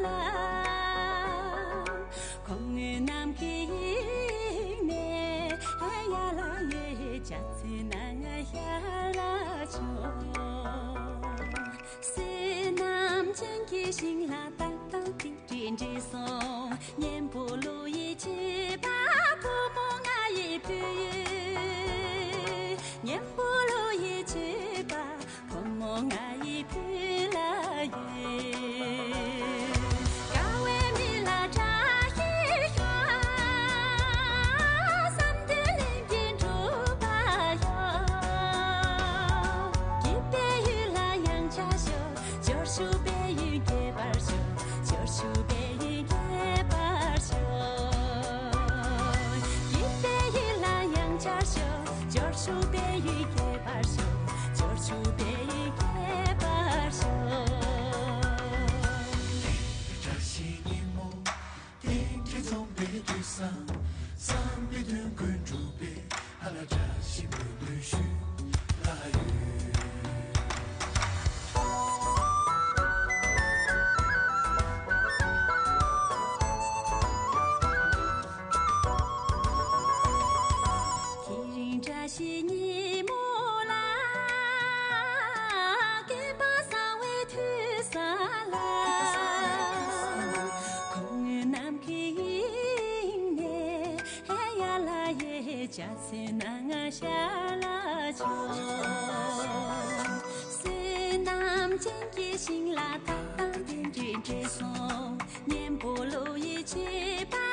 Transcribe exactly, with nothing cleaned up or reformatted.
ལ། ཁོང་རྣམས་ཀྱི་དབྱིངས་ནས་ཡར་ལ་ཡི་ཇ་ཚོན་ནང་ཤར་ལ་ཆོག་བསོད་ནམས་ཅན་གྱི་ཞིང་ལ་ཏང་ཏང་ཏིང་ཏིང་འགྲིལ་སོང་། གཉེན་པོ་ལོ་ཡི་བྱེད་པ་བུ་མོ་ང་ཡི་ཕུལ། གཉེན་པོ་ལོ་ཡི་བྱེད་པ་བུ་མོ་ང་ཡི་ཕུལ་ལ་ཡོད། དགའ་བའི་མི་ལ་བཀྲ་ཤིས་ཤོག་བསམ་དོན་ལྷུན་གྱིས་འགྲུབ་པར་ཤོག་སྐྱིད་པའི་ཡུལ་ལ་ཡང་བསྐྱར་ཤོག་འབྱོར་ཕྱུག་པའི་ཡུན་རྒྱས་པར་ཤོག་འབྱོར་ཕྱུག་པའི་ཡུན་རྒྱས་པར་ཤོག་སྐྱིད་པའི་ཡུལ་ལ་ཡང་བསྐྱར་ཤོག་འབྱོར་ཕྱུག་པའི་ཡུན་རྒྱས་པར་ཤོག་འབྱོར་ཕྱུག་པའི་ཡུན་རྒྱས་པར་ཤོག་བཀྲ་ཤིས་ཉིན་མོ། དེང་དུས་འཛོམས་པའི་དུས་བཟང་། བསམ་པའི་དོན་ཀུན་འགྲུབ་པའི། ཧ་ལ་བཀྲ་ཤིས་འབོད་སྐུལ་ཞུ་ལ་ཡོད། དེ་རིང་བཀྲ་ཤིས་ཉིན་མོ་ལ། སྐལ་པ་བཟང་བའི་དུས་བཟང་ལ། ཁོང་རྣམས་ཀྱི་དབྱིངས་ནས་ཡར་ལ་ཡི་ཇ་ཚོན་ནང་ཤར་ལ་ཆོག་བསོད་ནམས་ཅན་གྱི་ཞིང་ལ་ཏང་ཏང་ཏིང་ཏིང་འགྲིལ་སོང་། གཉེན་པོ་ལོ་ཡི་བྱེད་པ་